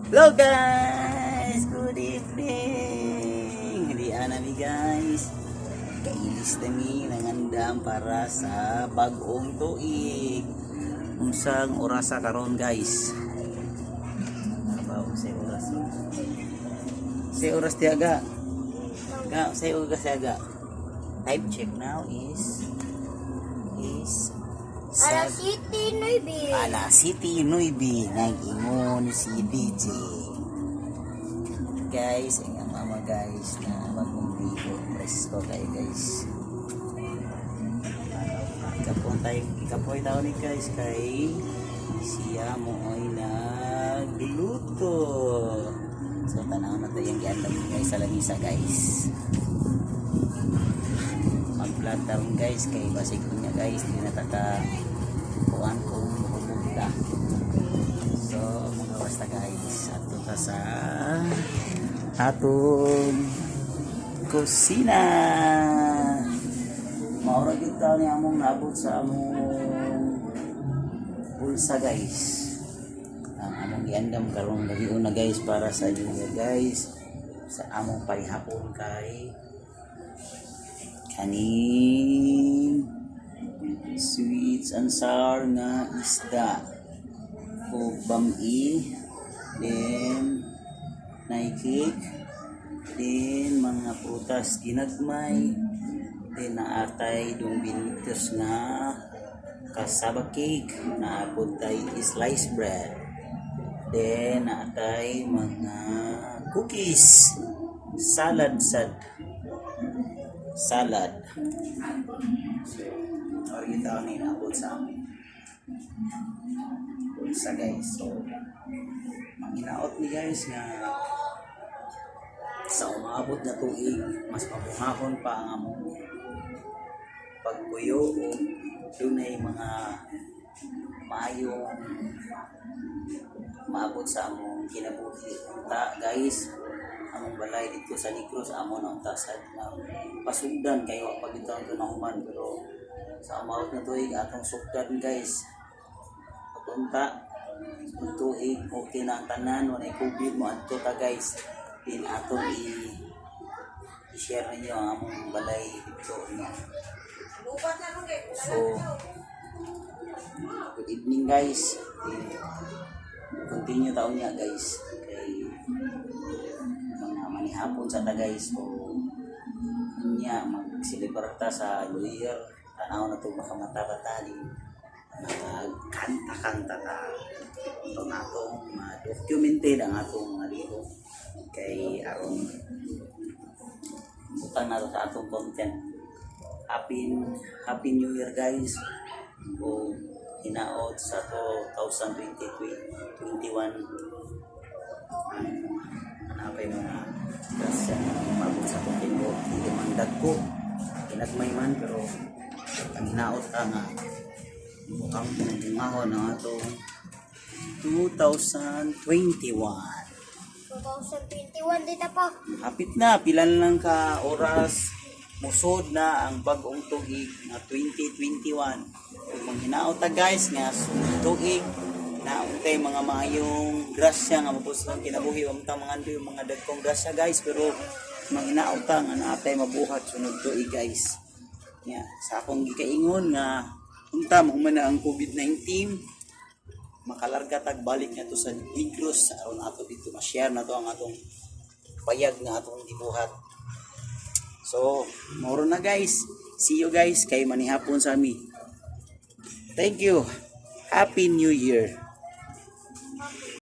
Hello guys! Good evening! Hindi na mi, guys. Kailis na mi, nangandam para sa bagong tuig. Unsang orasa karon, guys? Abaw sa oras. Sa oras tiaga. Ga, sa oras tiaga. Time check now is Alas 7:09. Alas 7:09, nag-ingon si DJ. Guys, ang mama, guys, na bagong ligo. Presko kayo, guys. Ikapoy tayo, ikapoy tayo ni guys kay siya mo ay nagluto. So tanaw na tayo yung giandam, guys, sa lamisa, guys. Mag-vlog taron, guys, kay basig niya, guys, di na taka kuan kung hubog ta. So mga basta, guys, ato ta sa atong kusina. Maura gyud ta ni among naabot sa among bulsa, guys, ang among giandam karong gabi una, guys, para sa New Year, guys, sa among parihapon kay kaning sweet and sour nga isda o bami, then nay cake, then mga prutas ginagmay, then naatay dong binitos nga cassava cake, naapod tay sliced bread, then naatay mga cookies, salad sad salad. So or kita ni naabot sa among bulsa, guys. So manginaot ni, guys, nga sa umaabot na tuig mas mabuhahon pa ang among pagpuyo o dunay mga maayong maabot sa among kinabuhi. Unta, guys, among balay dito sa Negros amo na unta sa na pasugdan kay wa pa gid ito nahuman, pero sa umaabot na tuig atong sugdan, guys. Unta kung tuig okay na ang tanan, walay COVID, mo adto ta, guys, din atong i i-share ninyo ang among balay dito, no? So good evening, guys. Eh, continue taon niya, guys, kay mga manihapon sa ta, guys. So unya magselebrar ta sa New Year. Tanaw na to makamata pa ta di magkanta-kanta ta ito na atong ma-documented ang atong mga ligo kay aron butang na to sa atong content. Happy Happy New Year, guys, o hinaot sa 2021 ang hanapay mga grasya na maabot sa atong tinuod. Dili man dagko, kinagmay man, pero ang hinaot ta nga bukang bungahon ang atong 2021. 2021 dito po. Hapit na, pila na lang ka oras, musod na ang bagong tuig nga 2021. Ug manghinaot ta, guys, nga sunod tuig na untay mga maayong grasya nga mabot sa kinabuhi. Wa man ta mangandoy yung mga dagkong grasya, guys, pero manghinaot ta nga naatay mabuhat sunod tuig, guys. Nya, sa akong gikaingon nga unta mahuman na ang COVID-19, makalarga tag balik nga to sa Negros aron ato dito ma-share na to ang atong payag nga atong gibuhat. So, moro na, guys. See you, guys, kay manihapon sa ami. Thank you. Happy New Year.